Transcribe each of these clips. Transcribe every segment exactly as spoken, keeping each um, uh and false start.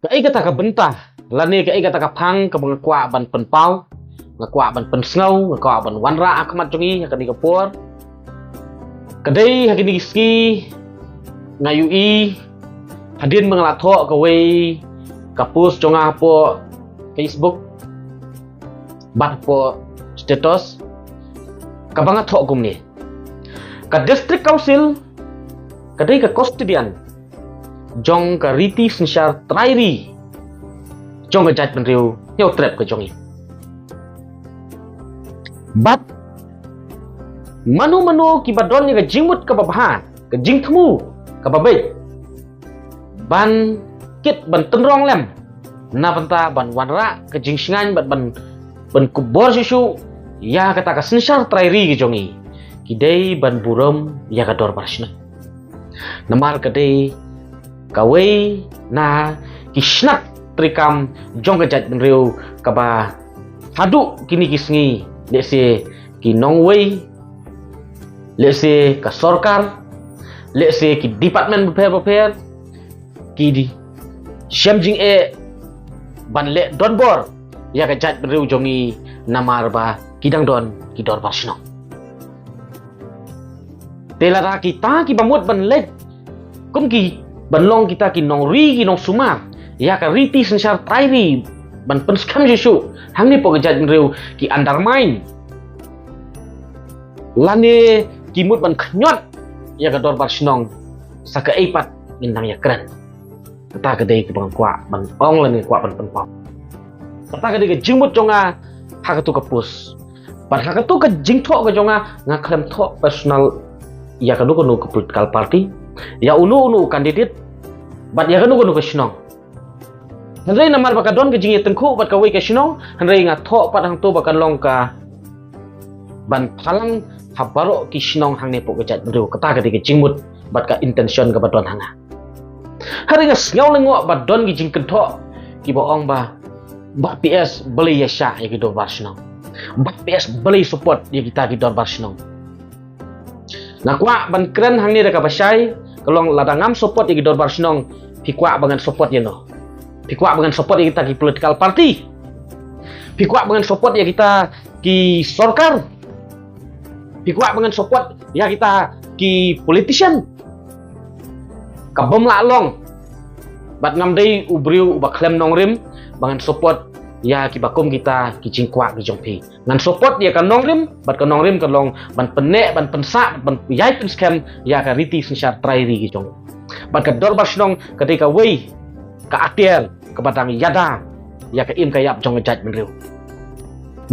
Kaei kata ka bynta lane kaei kata ka phang kaba nga kwah ban pynpaw, nga kwah ban pynsngew, nga kwah ban wanrah ha khmat jong ngi ha kane ka por. Ka dei ha kine ki sngi nga ïohi hadien ba nga la thoh kawei ka post jong nga hapoh Facebook bad hapoh status, kaba nga thoh kumne: ka District Council ka dei ka custodian jong ka riti synshar trai ri jong ka jaitbynriew Hynñiewtrep ka jong ngi. Bad mano mano kiba don ïa ka jingmut kaba bha, ka jingthmu kaba beit, ban kit ban tynrong lem na bynta ban wanrah ka jingshngaiñ bad ban, ban kubur shuh shuh ïa kata ka synshar trai ri ka jong ngi, ki dei ban burom ïa ka dorbar shnong. Namar ka dei kawei na ki shnat treikam jong ka jaitbynriew kaba haduh kine ki sngi, lehse ki nongwei, lehse ka sorkar, lehse ki department bapher bapher, ki dei shem jingeh ban leh donbor ïa ka jaitbynriew jong ngi namar ba ki dang don ki dorbar shnong. Te lada kita kiba mut ban leit kum ki, ban long kita ki nongri ki nongsumar ïa ka riti synshar trai ri, ban pynskhem shuh shuh hangne hapoh ka jaitbynriew, ki undermine lane ki mut ban khñiot ïa ka dorbar shnong, sa kaei pat ngin nang ïakren. Kata ka dei kaba nga kwah ban ong lane kwah ban pynpaw. Kata ka dei ka jingmut jong nga ha katu ka post. Bad ha katu ka jingthoh ka jong nga, nga khlem thoh personal ïa kano kano ka political party, ïa uno uno u candidate, bad ïa kano kano ka shnong. Hynrei namar ba ka don ka jingïatyngkhuh bad kawei ka shnong, hynrei nga thoh pat hangto ba kan long ka ban phalang ha baroh ki shnong hangne hapoh ka jaitbynriew. Kata ka dei ka jingmut bad ka intention kaba don ha nga. Hynrei nga sngew lyngngoh ba don ki jingkynthoh kiba ong ba, Bah P S, balei ïa shah ïa ki dorbar shnong? Bah P S, balei support ïa kita ki dorbar shnong? Nga kwah ban kren hangne da kaba shai, ka long lada ngam support ïa ki dorbar shnong, phi kwah ba ngan support ïano? Phi kwah ba ngan support ïa kita ki political party? Phi kwah ba ngan support ïa kita ki sorkar? Phi kwah ba ngan support ïa kita ki politician? Ka bym lah long. Bad ngam dei u briew uba khlem nongrim ba ngan support ïa kiba kum kita ki jingkwah ki jong phi. Ngan support ïa ka nongrim, bad ka nongrim ka long ban pynneh, ban pynsah, ban ïai pynskhem ïa ka riti synshar trai ri ki jong. Bad ka dorbar shnong ka dei kawei ka atiar kaba dang ïada ïa ka im ka ïap jong ka jaitbynriew.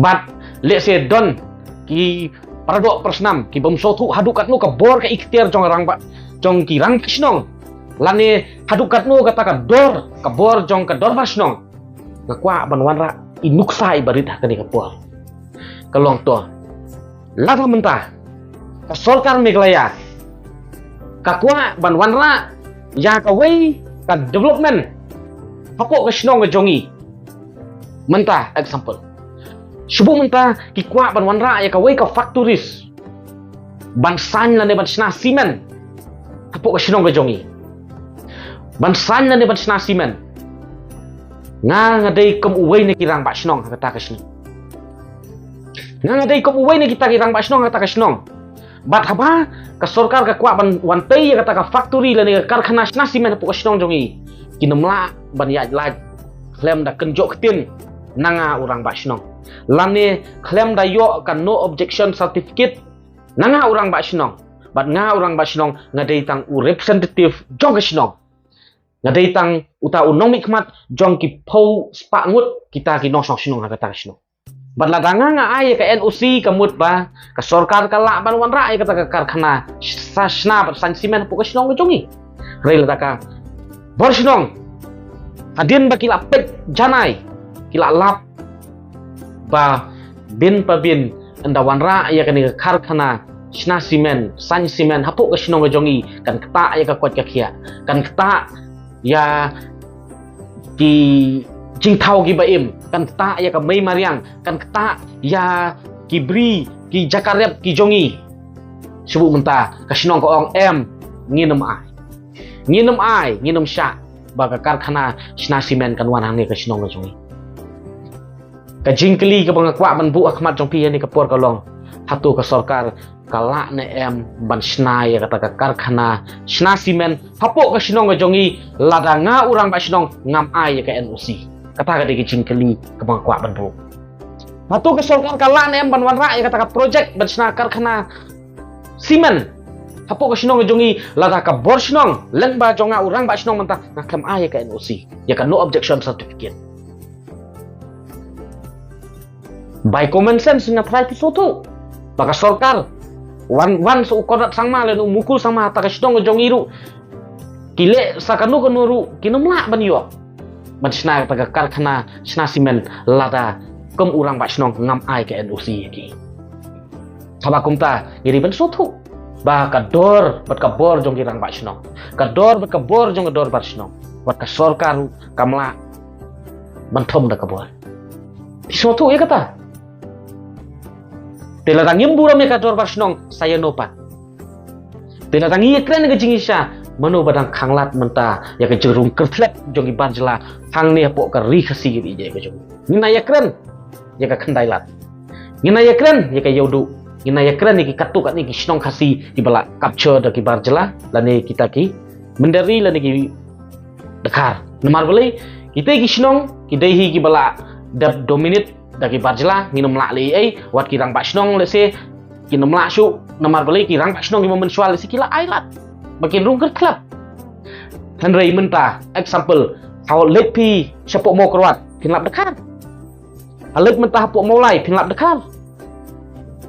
Bad lehse don ki paradoh parasnam ki bym sngewthuh haduh katno ka bor ka iktiar jong rangbah, jong ki rangbah shnong, lane haduh katno kata ka dor ka bor jong ka dorbar shnong. Nga kwah ban wanrah i nuksa iba rit ha kane ka por. Ka long to, lada mynta ka sorkar Meghalaya ka kwah ban wanrah ïa kawei ka development hapoh ka shnong ka jong ngi, mynta example, shu buh mynta ki kwah ban wanrah ïa kawei ka factories ban saiñ lane ban shna simen hapoh ka shnong ka jong ngi, ban saiñ lane ban shna simen. Nga, nga dei kum uwei na ki rangbah shnong ha kata ka shnong. Nga, nga dei kum uwei na kita ki rangbah shnong ha kata ka shnong. Bad haba ka sorkar ka kwah ban wan tei ïa kata ka factory lane ka karkhana shna simen hapoh ka shnong jong ngi, kin ym lah ban ïaid lait khlem da kynjoh ktien na nga u rangbah shnong, lane khlem da ïoh ka no objection certificate na nga u rangbah shnong. Bad nga u rangbah shnong nga dei tang u representative jong ka shnong. Nga dei tang uta u nongmihkhmat jong ki phew spah ngut kita ki nongshong shnong ha kata ka shnong. Bad lada nga, nga ai ïa ka N O C, ka mut ba ka sorkar ka lah ban wanrah ïa kata ka karkhana sa shna bad saiñ simen hapoh ka shnong ka jong ngi. Hynrei lada ka bor shnong hadien ba ki la peit janai, ki la lap ba bin pa bin ynda wanrah ïa kane ka karkhana shna simen, saiñ simen hapoh ka shnong ka jong ngi, kan ktah ïa ka koit ka khiah, kan ktah ïa ki jingthaw kiba im, kan ktah ïa ka mei mariang, kan ktah ïa ki bri, ki jaka rep ki jong ngi. Shu buh mynta ka shnong ka ong, em, ngin ym ai, ngin ym ai, ngin ym shah. ba ka karkhana shna simen kan wan hangne ka shnong ka jong ngi. Ka jingkylli kaba nga kwah ban buh ha khmat jong phi ïa kane ka por ka long, hato ka sorkar ka lah ne em ban shna ïa kata ka karkhana shna simen hapoh ka shnong ka jong ngi, lada nga u rangbah shnong ngam ai ïa ka N O C? Kata ka dei ka jingkylli kaba nga kwah ban buh. Hato ka sorkar ka lah ne em ban wanrah ïa kata ka projek ban shna karkhana simen hapoh ka shnong ka jong ngi, lada ka bor shnong lyngba jong nga u rangbah shnong mynta nga khlem ai ïa ka N O C, ïa ka no objection certificate? By common sense nga tharai phi sngewthuh ba ka sorkar, wan, wan sa u Conrad Sangma lane u Mukul Sangma, ta ka shnong ka jong ngi ruh, ki leh sa kano kano ruh, kin ym lah ban ïoh ban shna kata ka karkhana shna simen lada kum u rangbah shnong ngam ai ka N O C ïa ki. Haba kumta ngi dei ban sngewthuh ba ka dor bad ka bor jong ki rangbah shnong, ka dor bad ka bor jong ka dorbar shnong, bad ka sorkar ruh kam lah ban thom da ka bor. Phi sngewthuh ïa kata? Te lada ngim burom ïa ka dorbar shnong, sa ïa no pat? Te lada ngi ïakren ïa ka jingshisha, mano ba dang khanglad mynta ïa ka jingrung kyrthlep jong ki bar jylla hangne hapoh ka ri Khasi ka jong ngi? Ngin ïakren ïa ka Khyndailad, ngin ïakren ïa ka Ïewduh, ngin ïakren ïa ki katto katne ki shnong Khasi kiba la capture da ki bar jylla lane kita ki mynder ri lane ki dkhar. Namar balei? Kita ki shnong ki dei hi kiba la dep dominate da ki bar jylla, ngin ym lah leh ei ei, wat ki rangbah shnong lehse kin ym lah shuh, namar balei? Ki rangbah shnong kiba mynshuwa lehse ki la ai lad ba kin rung kyrthlep. Hynrei mynta, example, haba leit phi shapoh Mawkyrwat phin lap dkhar. Haba leit mynta hapoh Mawlai phin lap dkhar.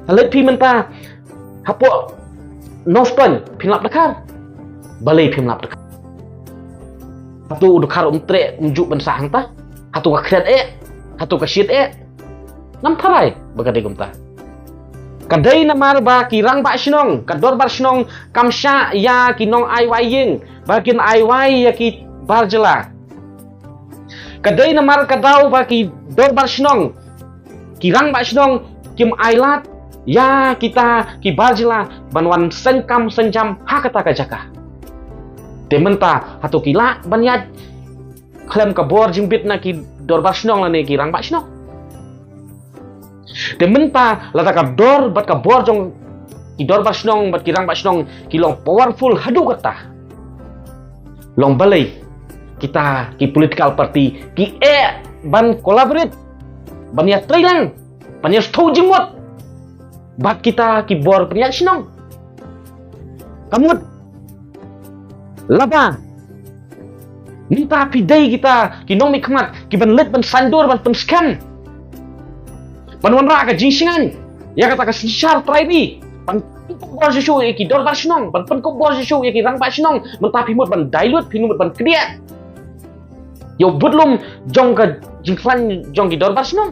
Haba leit phi mynta hapoh North Point phin lap dkhar. Balei phim lap dkhar? Hato u dkhar um treh um juh ban sah hangta? Hato ka khriat eh? Hato ka shit eh? Ngam tharai ba ka dei kumta. Ka dei namar ba ki rangbah shnong, ka dorbar shnong kam shah ïa ki nong ai wai ïing ba kin ai wai ïa ki bar jylla. Ka dei namar ka daw ba ki dorbar shnong, ki rangbah shnong kim ai lad ïa kita ki bar jylla ban wan seng kam seng jam ha kata ka jaka. Te mynta hato ki lah ban ïaid khlem ka bor jingbit na ki dorbar shnong lane ki rangbah shnong? Te mynta lada ka dor bad ka bor jong ki dorbar shnong bad ki rangbah shnong ki long powerful haduh katta, long balei kita ki political party ki eh ban collaborate, ban ïatreilang, ban ïasngewthuh jingmut bad kita ki bor pynïaid shnong? Ka mut lada mynta phi dei kita ki nongmihkhmat kiban leit ban saiñdur ban pynskhem, ban wanrah ka jingshngaiñ ïa kata ka synshar trai ri, ban pynkupbor shuh shuh ïa ki dorbar shnong, ban pynkupbor shuh shuh ïa ki rangbah shnong, mynta phi mut ban dilute, phi mut ban kdiah ïa u budlum jong ka jingkhlaiñ jong ki dorbar shnong.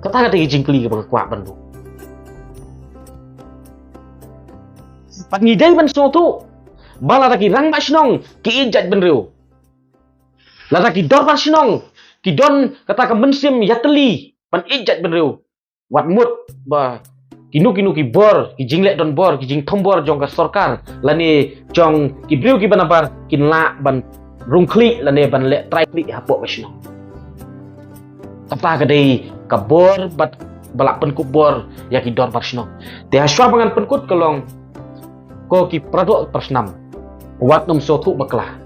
Kata ka dei ka jingkylli kaba nga kwah ban buh. Bad ngi dei ban sngewthuh ba lada ki rangbah shnong ki ïeit jaitbynriew, lada ki dorbar shnong ki don kata ka mynsiem ïatylli ban ïeit jaitbynriew, wat mut ba kino kino ki bor, ki jingleh donbor, ki jingthombor jong ka sorkar lane jong ki briew kiba nabar kin lah ban rung khlieh lane ban leh trai khlieh hapoh ka shnong. Kata ka dei ka bor bad ba la pynkupbor ïa ki dorbar shnong. Te hashwa ba ngan pynkut ka long, ko ki paradoh parasnam, wat nym sngewthuh bakla.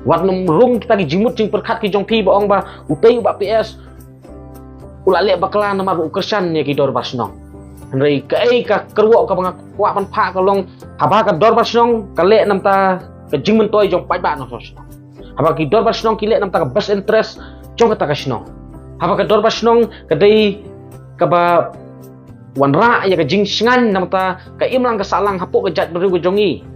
Wat nym rung kita ki jingmut jingpyrkhat ki jong phi ba ong ba utei u Bah P S u la leh bakla namar u kyrshan ïa ki dorbar shnong. Hynrei kaei ka kyrwoh kaba nga kwah ban phah ka long, haba ka dorbar shnong ka leh namar ka jingmyntoi jong paidbah nongshong shnong, haba ki dorbar shnong ki leh namar ka best interest jong kata ka shnong, haba ka dorbar shnong ka dei kaba wanrah ïa ka jingshngaiñ namar ka imlang ka sahlang hapoh ka jaitbynriew ka jong ngi,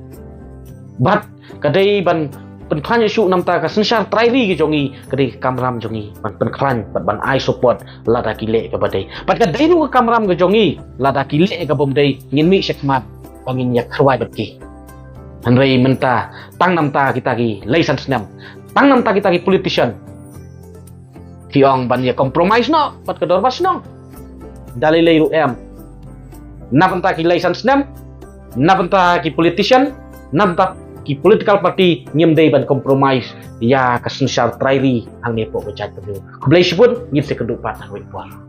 bad ka dei ban pynkhlaiñ shuh namar ka synshar trai ri ka jong ngi, ka dei ka kamram jong ngi ban pynkhlaiñ bad ban ai support lada ki leh kaba dei. Bad ka dei ruh ka kamram ka jong ngi lada ki leh ka bym dei, ngin mih shakhmat ba ngin ïa kyrwai bad ki. Hynrei mynta tang namar kita ki lei san snem, tang namar kita ki politician, ki ong ban ïa compromise noh bad ka dorbar shnong. Da lei lei ruh em. Na bynta ki lei san snem, na bynta ki politician, na bynta ki political party ngim dei ban compromise ïa ka synshar trai ri hangne hapoh ka jaitbynriew. Khublei shibun, ngin sa ïakynduh pat ha kawei ka por.